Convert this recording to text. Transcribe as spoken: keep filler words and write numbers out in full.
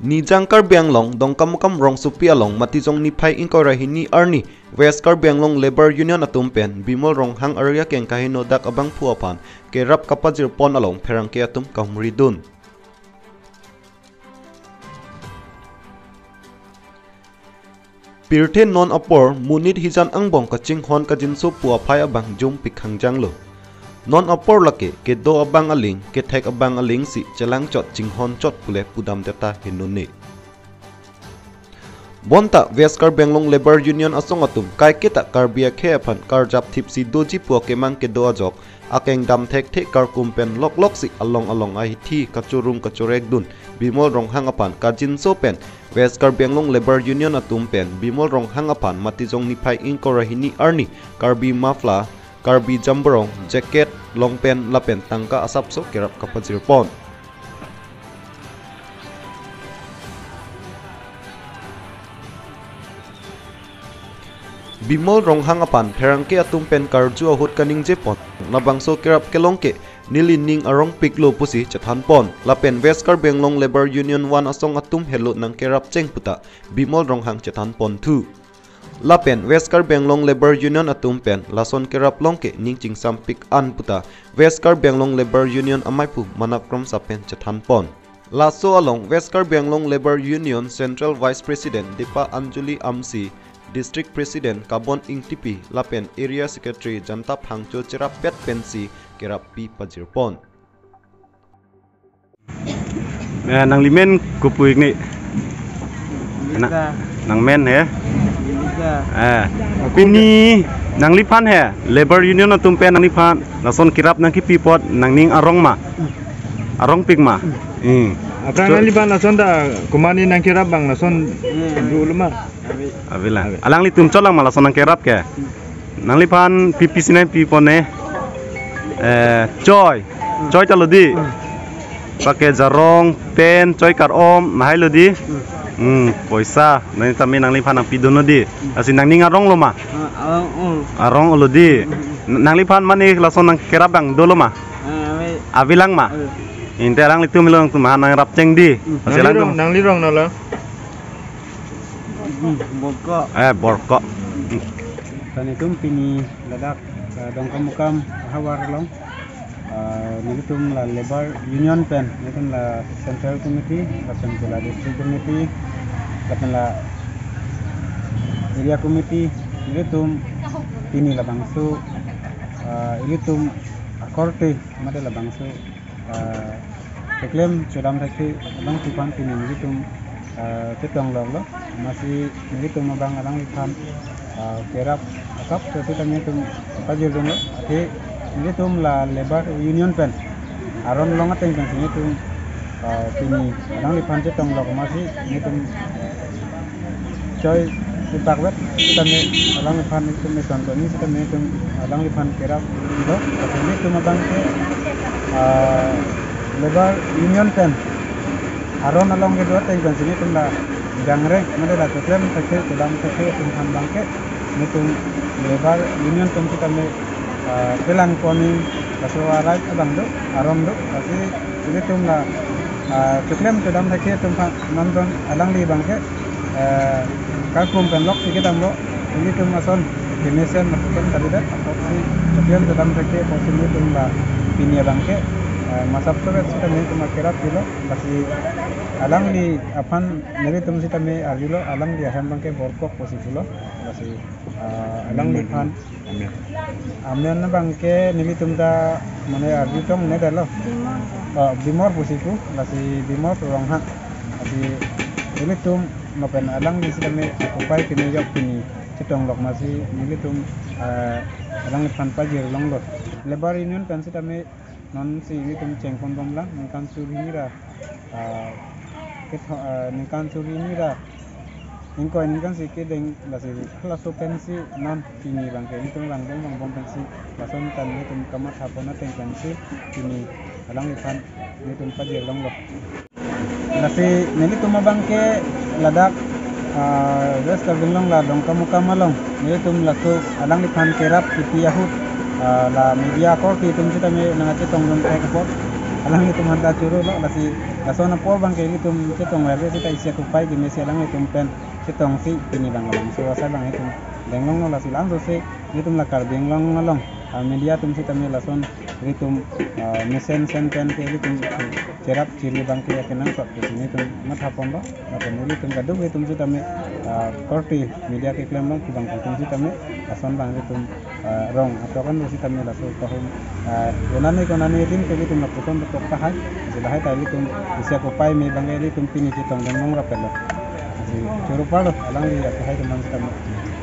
Nijang Karbi Anglong, Dongkamukam rongsopi along Matijong niphai ingkoi ra hini arni West Karbi Anglong Labour Union atum pen Bimol Ronghang arya keng kaheno dak abangphu aphan kerap kapajirpon along pherangke atum kahumridun. Pirthe non apor monit hijan angbong kachinghon kajinso pu aphai abang jumpik hangjanglo. Non apor lake kedo abang aling, kethek abang aling si chelangchot chinghonchot pule pudam teta henone. Bonta West Karbi Anglong Labour Union asong atum kaiketa Karbi akhei aphan karjap thipsi doji pu akemang kedo ajok akeng dam thekthe karkum pen loklok si along along ahithi kachorung kachorekdun Bimol Ronghang aphan kajinso pen West Karbi Anglong Labour Union atum pen Bimol Ronghang aphan Matijong niphai ingkoi ra hini arni Karbi muffler, Karbi jamborong, jacket, long pant lapen tangka asapso kerap kapajirpon. Bimol Ronghang aphan pherangke atum pen karju ahut kaningjepon, labangso kerap kelong ke neli ning arongpiklo pusi chethanpon. Lapen West Karbi Anglong Labour Union one asong atum helo nangkerap cheng puta Bimol Ronghang chethanponthu. Lapen West Karbi Anglong Labour Union atum pen lason kerap long ke ning chingsampik an puta West Karbi Anglong Labour Union amaiphu Manak Kramsa pen chethanpon. Laso along West Karbi Anglong Labour Union Central Vice President Deepa Anjali Amsi, District President Kabon Ingtipi lapen Area Secretary Janta Phangcho cherap pet pensi kerap pi pajirpon. Eh, nanglimen kopu-ik ni? Na, nangmen he? Eh, pini nangliphan he, Labour Union atum pen nangliphan lason kerap nangkipi apot nangning arong ma? Arongpik ma? Hmm. Aphrang nangliphan lason ta komatne nangkerap abang lason dolo ma? Avelang. Alanglitum cholang ma lason nangkerap ke? Nangliphan pipi sinai pipon ne? Eh, choi. Choi ta lo di. Pake jarong, pen, choi kar-om, nahai lo di. Hmm, poisa. Nang tame nangliphan nangpidunlo di. Lasi nangning aronglo ma? Arong, oh. Arong lo di. N-, nangliphan mane lason nangkerap abang dolo ma? Avelang ma? Inte alanglitum helo nangtum ha nangrap cheng di. Lasi alanglitum. Nanglirong, nanglirong nala. Hmm, Borkok. Eh, Borkok. Tanitum pini ladak, eh, Dongkamukam havar along. Eh, nelitum la Labour Union pen, nelitum la Central Committee, lapen la District Committee, lapen la Area Committee, nelitum pini labangso, eh, nelitum akorte, mate labangso ah, keklem chodam thekthek abangphu aphan pini nelitum, ah, chetong loklo, amatsi nelitum abang alangliphan, ah, kerap asapso sita nelitum pajirdunlo, athe nelitum la Labour Union pen aron long ateng pensi nelitum, ah, pini alangliphan chetong lok amatsi nelitum choi ipak vet, sitame alangliphan itum meton toni, sitame itum alangliphan kerap lo, tapi itum abang ke, ah, Labour Union pen aron along kedo ateng pensi itum la jangreng, mate la keklem thekthek, kedam thekthek itum aphan abang ke, itum Labour Union pen sitame ah, pelangpon ni laso arai abang do, aron do, lasi ilitum la, ah, keklem kedam thekthek atum aphan nonton alangli abang ke, eh, karkum pen lok si kedam lo, ilitum ason kemesen masukan kalidet, apotsi keklem kedam thekthek, apotsi ilitum la pini abang ke, eh, masap seret sitame itum akerap dilo, lasi alangli aphan nelitum sitame arjulo, alangli ahem abang ke Borkok pusi pulo, lasi, ah, alangliphan. Amen. Amen abang ke nelitum ta mane arju tong ne dalo. Bimor. Oh, Bimor pusi pu, lasi Bimor Ronghang. Lasi nelitum lapen alangli sitame akopai kini jok pini chetong lok amatsi nelitum, ah, alangliphan pajir longlo. Labour Union pen sitame non si nelitum chengpon bomlang, ningkan suri hini ra, ah, ketho-, ah, ningkan suri hini ra ingkoi ningkan si kedeng, lasi halaso pensi non pini abang ke nelitum vangbom vangbom pensi lason tan nelitum kamathapon ateng pensi pini alangliphan nelitum pajir longlo. Lasi nelitum abang ke ladak, ah, West Karbi Anglong la Dongkamukam along nelitum laso alangliphan kerap kipi ahut, ah, la media akorte atum sitame nangkachetongdun thek apot, Alanglitum aphan ta choro lo, lasi lason apor abang ke ilitum chetong rare seta isi akopai kemesi alanglitum pen chetongsi pini abang labangso asai abang itum denglonglo, lasi labangso si ilitum la Karbi Anglong along, ah, media atum sitame lason ilitum, ah, mesen sen pen ke ilitum cherap chiri abang ke akenangsot ke ilitum mathaponlo, lapen ilitum kadokave atum sitame, ah, korte media keklem along abang ke itum sitame lason abang ilitum, ah, rong atokan lo sitame laso kahum, ah, konane konane adim ke ilitum lapuson betok tahai, lasi lahai ta ilitum isi akopai me abang ilitum pini chetong denglong rapetlo. Lasi choro parlo alangli akehai atum aphan sitame.